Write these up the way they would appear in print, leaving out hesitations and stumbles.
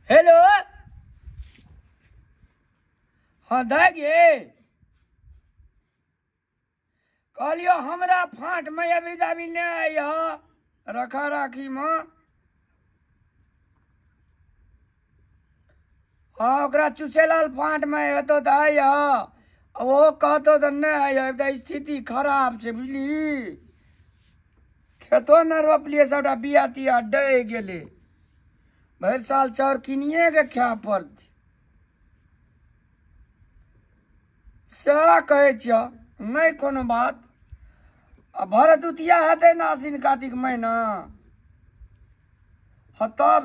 Hello हाँ दाइ गे कहलियो हमरा फाँट में अबरी दाबी नहीं आइह रखा राखी में। हाँ ओकरा चुसेलाल फाँट में हेतो तऽ आइह ओ कहतो तऽ नहीं आइह तऽ स्थिति खराब छै बुझली। खेतो न रोपलिए सबटा बिया तिया डहि गेलै भरि साल चाउर किनिए के खाय पड़तै। सएह कहै छियह नहीं कोनो बात। आ भरदुतिया हेतै ने आसिन कातिक महीना हाँ तब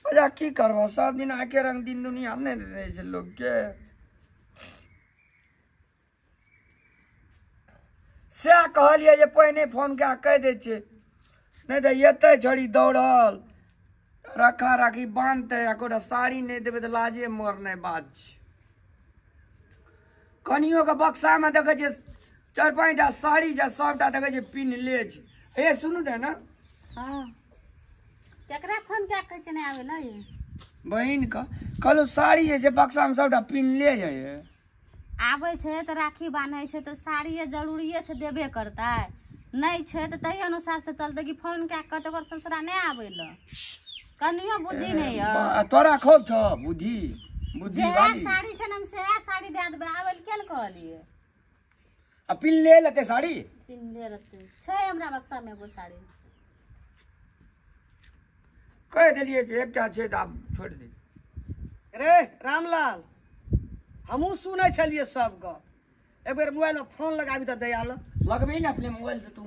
अच्छा की करबह सब दिन एके रंग दिन दुनिया नहीं रहै छै लोकके। सएह कहलियै जे पहिने फोन कए कहि दै छियै नहीं तऽ एतै छड़ी दौड़ल रखा राखी बान्हतै एकोटा साड़ी नहीं देबै तऽ लाजे मरनाइ बात छै। कनियो के बक्सा में देखै छियै 4-5 टा साड़ी छै सबटा देखै छियै पिन्हले छै। हे सुनू तऽ ने हाँ केकरा फोन कए कहै छै नहि आबै लए बहिन के कहलहुँ साड़ी जे छै बक्सा में सबटा पिन्हले छै। आबै छै तऽ राखी बान्है छै तऽ साड़िए जरूरिए छै देबे करतै नहीं छै तऽ ताहि अनुसार से चलतै कि फोन कए कहतै ओकर ससुरा नहि आबै लए कनियो बुद्धि नहीं है तोरा खूब छौ बुद्धि बुद्धि वाली साड़ी छै ने हम सेहा साड़ी दए देबै आबै लए किया ने कहलियै। आ पिन्हले लेतै साड़ी पिन्हले रहतै छै हमरा बक्सा में एगो साड़ी कहि देलियै जे एकटा छै तऽ आब छोड़ि दे। रे रामलाल हमहूँ सुनै छलियै सब गप एक बेर मोबाइल में फोन लगाबी तऽ दयाल लगबही ने अपने मोबाइल से तू।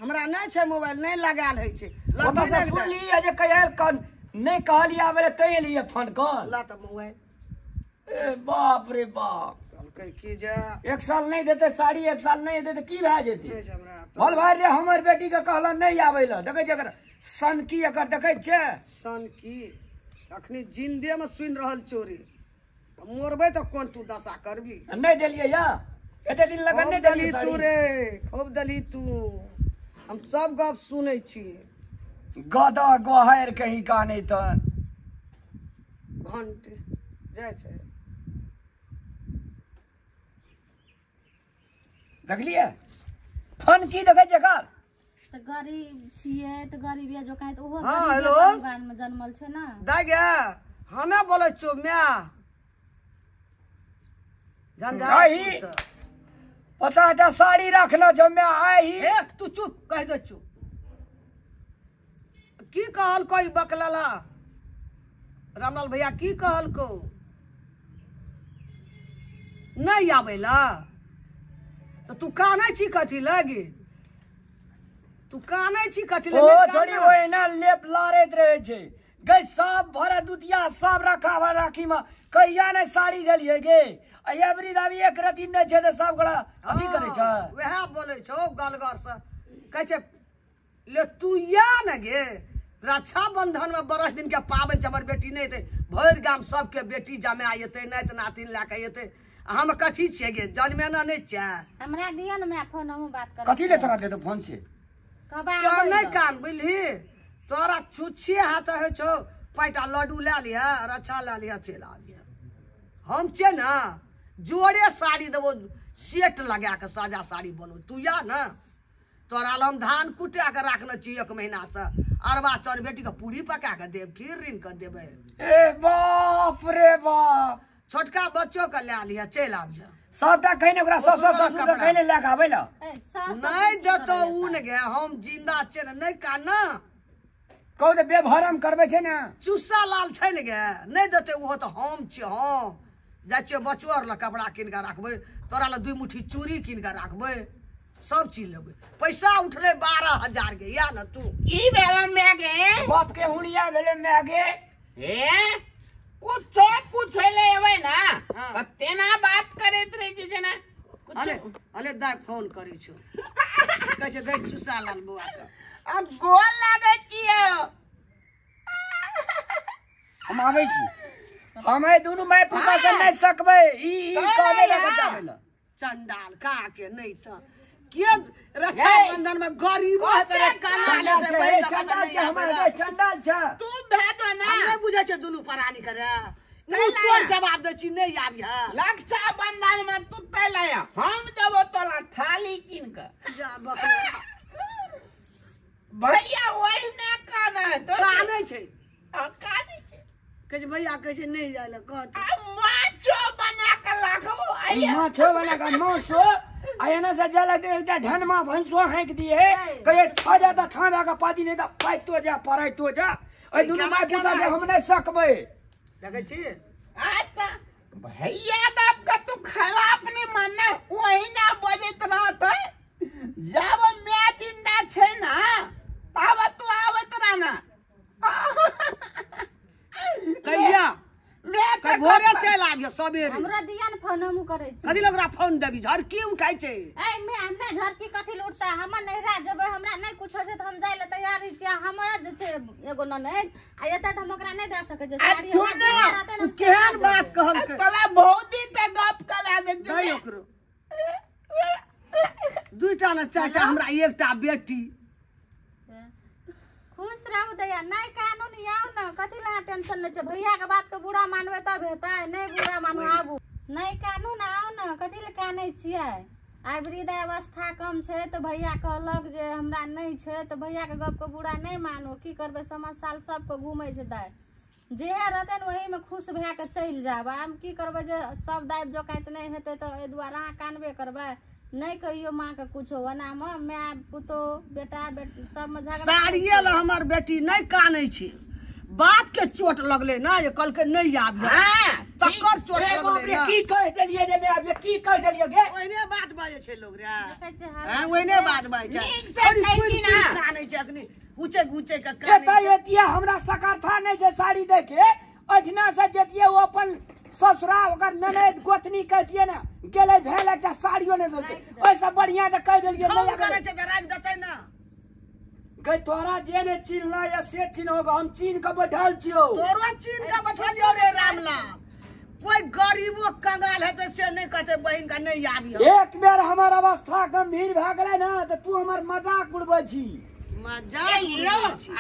हमरा नहीं छै मोबाइल नहीं लगायल होइ छै सुनली जे कहिया नहीं कहलियै आबै लए तैं एलियै फोन कर ला तऽ मोबाइल। ए बाप रे बाप कहलकै की जे एक साल नहीं देतै साड़ी एक साल नहीं देतै की भए जेतै। भल भाई रे हमर बेटी के कहला नहीं आबै लए देखै छै एकर सनकी एकर देखै छै सनकी अखनी जिंदे में सुनि रहल चोरी मरबै तऽ कोन तू दशा करबी। नहीं देलियै या एते दिन लगन नहीं देलियै तू रे खूब देली तू हम सब गप सुनै छी गदा गोहर कहीं का नहीं तन घंटे जाइ छै देखलियै फोन की देखै छै एकर तऽ गरीब छियै तऽ गरीब जो काहे तऽ ओहो गरीब परिवार में जन्मल छै ना। दाइ गे हमे बोलै छियौ my 50 टा साड़ी रखना छौ my आइ एक तू चुप कहि दै छौ की कहलको ई बकलला रामलाल भैया की कहलको नहीं आबै ला तऽ तू कानै छी कथी लगी तू कानै छी कथी लगी। ओ छोड़ी ओहिना लेप लारैत रहै छै गै सब भरदुतिया सब रखा राखी में कहिया नहीं साड़ी देलियै गे एवरी दाबी एक रति नहीं छै तऽ सब गोड़ा अथी करै छै वएह बोलै छौ गलगर से कहै छै ले तू या ने गे रक्षाबंधन में बरस दिन के पाबनि छै हमर बेटी नहीं एतै भरि गाम सबके बेटी जमा एतै नाति नातिन लए कऽ एतै हम कथी छियै गे जन्मेना नहि छियै। हमरा दिअ ने my phone हमहूँ बात करब। कथी ले तोरा देतौ फोन से नहि कान बुझली तोरा छुच्छे हाथ होइ छौ 5 टा लड्डू लए लिहऽ रक्षा लए लिहऽ चलि आबिहऽ। हम छियै ने जोड़े साड़ी देबो सेट लगा के साजा साड़ी बनू तू या ने तोरा लए हम धान कुटा के राखने छी 1 महीना से अरबा चाउर बेटी के पूरी पका के देब खीर ऋण के देबै। ए बाप रे बाप छोटका बच्चो के लए लिहऽ चलि आबिहऽ सबटा खैने ओकरा ससुर के खैने लए के आबै लए नहीं देतौ उ ने गे हम जिंदा छियै ने नहीं कान ना कहू तऽ बेभरम करबै छै ने चुस्सा लाल छै ने गे नहीं देतै ओहो तऽ हम छियै हम जाइ छियै बच्चो आर लए कपड़ा कीन कऽ राखबै तोरा लए 2 मुट्ठी चूड़ी कीन कऽ राखबै सब चीज लेबै पैसा उठलै 12,000 गे या ने तू की भेलै my गे बाप के हुनिया भेलै my गे हे कुछो पूछै ले एबै ना तऽ तेना बात करैत रहै छै जेना अरे अरे दाइ फोन करै छौ कहै छै गै चुस्सा लाल बौआ के हम गोल लागै छियौ। हम आबै छी हम एहि दुनू माय पुता से नहीं सकबै ई कहबै लए बचाबै लए चंडाल का के नहीं तऽ के रक्षाबंधन में गरीबो हेतै रे कंगाल हेतै बहिन के चंडाल छै हमर गे चंडाल छै तू भए दो ना। हम नहि बुझै छै दुनू प्राणी के रे। मुँह तोड़ जवाब दै छी नहि आबिहे। रक्षाबंधन में तू तैला हम देबो तोला थाली कीन के। जा बकरा भैया वही ना काना तो कानै छै। कानै छै कहै छै भैया कहै छै नहि जाइ लए कहत। आ माछो बना के राखबो आइया माछो बना के माछो आ एना से जल दे एकटा ढनमा भैंसो हाँक दिए कहे खा जा त ठाना के पादी नहीं त पाइतो जा पराइतो जा। ए दुनू माय पुता के हम नहीं सकबै। देखै छी आ त भैया बाप का तू खराब नहीं मानना वही ना बजैत रहतै। जब मैं जिंदा छै ना तब तू आबैत रहना। कहिया मैं कल भोरे चलि आबियो सबेरे। हमरा दिया ने फोन हमहूँ करै छी। कथी लए ओकरा फोन देबी झरकी उठाइ छै। ए मैं हमरा झरकी कथी लए उठतै? हमर नैहरा जेबै हमरा नहि कुछ होइ छै तऽ हम जाइ लए तैयारी छियै। हमरा जे छै एगो ननैद आ एतै तऽ हम ओकरा नहि दए सकै छियै साड़ी। हमरा दिया रहतै ने हम केहन बात कहलकै तोला बहुत दिन तक गप करा देतै दै ओकरो दुईटा ने चारिटा हमरा एकटा बेटी। खुश रहू दैया नहीं कानून आउ न कथी लए टेंशन लै छै? भैया के बात के बुरा मानबै तब हेतै नहीं बुरा मानू आबू नहीं कानून आउ न कथी लए कानै छियै? आइ वृद्ध अवस्था कम छै तऽ भैया कहलक जे हमरा नहीं छै तऽ भैया के गप के बुरा नहीं मानू। की करबै समाज साल सबके घूमै छै दाइ जेहे रहतै ने ओहीमे खुश भए कऽ चलि जायब। हम की करबै जे सब दाइ जोकाइत नहि हेतै तऽ एहि दुआरे अहाँ कानबे करबै। नहीं कहियो माँ के कुछो ओनामे my पुतोह बेटा बेटी सबमे झगड़ा। साड़िए लए हमर बेटी नहि कानै छै। बात के चोट लगले ना जे कहलकै नहि आबिहे तकर चोट लगले ना। की कहि देलियै जे नहि आबिहे? की कहि देलियै गे? ओहने बात बाजै छै लोग रे। हां ओहने बात बाजै छै। कानै छै अखनी ऊँचे ऊँचे के कानै छै। एतिये हमरा सकार्था नहि छै साड़ी दै के। अठना से जतिये ओ अपन ससुरा ओकर ननैद गोतनी कहतिये ने गेलै भेल एकटा साड़ियो नहि देलकै। ओहिसँ बढ़िया तऽ कहि देलियै नहि करै छै तऽ राखि देतै ना। गै तोरा जे नहि चिन्हला या से चिन्हो हम चिन्ह के बैठल छियौ। तोरो चिन्ह के बैठल यौ रे रामलाल। कोई गरीबो कंगाल हेतै से नहि कहतै बहिन के नहि आबिहे। एक बेर हमर अवस्था गंभीर भए गेलै ने तऽ तू हमर मजाक उड़बै छी। मजाक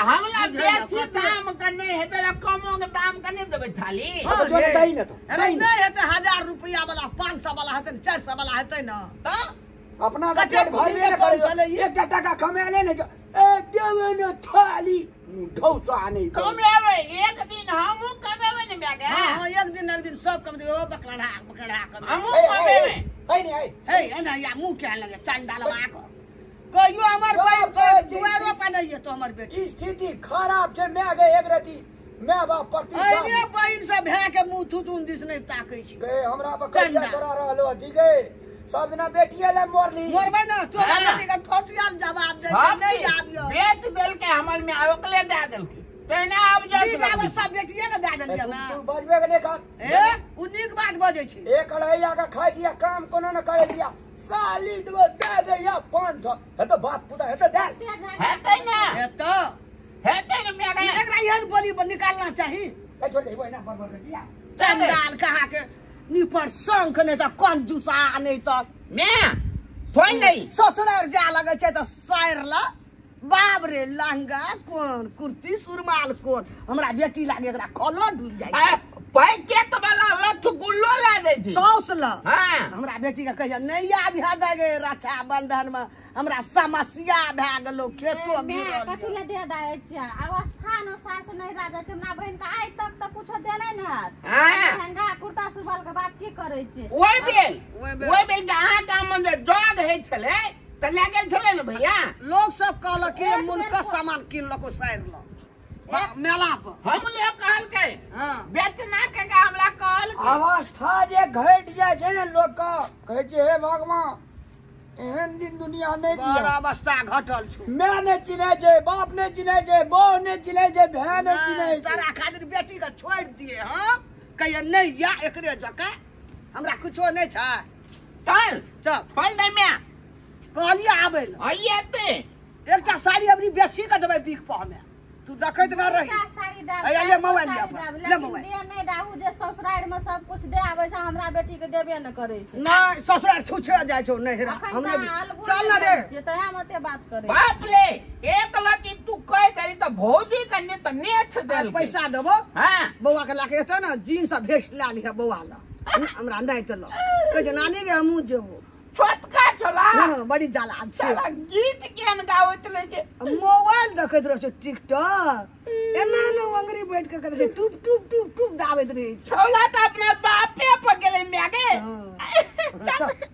हमरा बेसी दाम के नहि हेतै कमो के दाम के नहि देबै थाली। नहि हेतै 1000 रुपया वाला 500 वाला हेतै ने 400 वाला हेतै ने तऽ अपना पेट भरबे ने करै छै। एकटा टाका कमेले ने ए देबै ने थाली ढौसा नहि कमेबै। एक दिन हमहूँ कमेबै ने माय गे। हां एक दिन एक दिन सब कमेबै। ओ बकरा बकरा कमेबै हमहूँ कमेबै। है ने है हे एना या मुँह केहन लगे चंडालवा के कहियो हमर बहिन दुआरो पर नहि एतो हमर बेटी। स्थिति खराब छै my गे। एक रति my बाप प्रतिष्ठा अरे बहिन सब भए के मुँह थुथुन दिस नहि ताकै छै गे। हमरा पर कहिया तोरा रहलो अथी गे सब दिना बेटिये ले मोरली मोरबै ना तोरा बेटी के ठोसियाल जवाब दे छै नहि आबियो। बेच देलकै हमर my ओकले दए देलकै तेना आब जा सब बेटिये के दए देलियै ना। तू बजबे के नहि कर। ए उ नीक बात बजै छै। एक अढ़ैया के खाइ छियै काम कोनो न करै छियै साली देबो दए दैया 500 हेतौ बाप पुता हेतौ दए हेतै ना हेतौ हेतै ने my गे। एकरा एहन बोली निकालना चाही। ए छोड़ दे ओहिना बड़ बड़ दिया चंडाल कहा के निपर शंख नहि तऽ कंजूसा नहि तऽ my phone नहीं ससुरार जा लगै छै तऽ साइर ला बाप रे लहंगा कोन कुर्ती सुरमाल कोन हमरा बेटी लागे एकरा खलो डूबि जाइ छै। पैकेट वाला लठ गुल्लो ला दै छै सौस ल। हां हमरा बेटी के कहिया नहि आबिहे दे गे रक्षाबंधन में हमरा समस्या भए गेलो खेतो गिरल। कथी लए दे दै छियै? अवस्था अनुसार से नहि राजा छै। हमरा बहिन के आइ तक तऽ कुछो देने नहि हैत। लहंगा कुर्ता सुरमाल के बात की करै छियै? ओहि बेल के अहाँ गाम में जे जग होइ छलै तऽ लए गेल छलै ने भैया। लोग सब कहलक कि मुनका सामान किनलको साइर ल मेला पर। हम लोग कहलकै हां बेचना के हमरा कहलकै। अवस्था जे घटि जाइ छै ने लोक के कहै छै हे भगवान एहन दिन दुनिया नहि दिया। बड़ अवस्था घटल छौ। My नहि चिन्है छै बाप नहि चिन्है छै बहू नहि चिन्है छै भाय नहि चिन्है छै। तोरा खातिर बेटी के छोड़ि दिए हम कहिए नहि या एकरे जकाँ हमरा कुछो नहि छै। चल चल फोन दे my कहलियै आबै लए। आइए एते एकटा साड़ी अबरी बेची के देबै बिक पर हमे। तू देखैत ना रही। साड़ी दे, अया, ले मोबाइल ले साड़ी अपन, देब, ले लेकिन मोबाइल। दे नहि दाहू जे ससुरारि में सब कुछ दे आबै छै, हमरा बेटी के देबे न करै छै। नहीं ससुराल छुछे जाइ छौ नहिरा। अखन हमरे तऽ अलगुए चल ना रे। छियै, तैं हम ओते बात करै छी। बाप रे, एक लती तू कह देली तो भौजी कन्ने तो नेछ देल। पैसा देबो। हाँ। बौआ के लाके एतै ने जीन्स आ भेस्ट लए लिहे बौआ ला, हमरा नहि तऽ लऽ कहै छै नानी गे हमहूँ जेबो। छोटका छोला। हाँ, बड़ी जाला छै। साला गीत केहन गाबैत रहे छै। मोबाइल देखैत रहै छै टिकटॉक, एना एना अंगरी बैठ के कहै छै टुप टुप टुप टुप दाबैत रहै छै। छोला तो अपना बापे पर गेलै माय गे। हाँ। चल।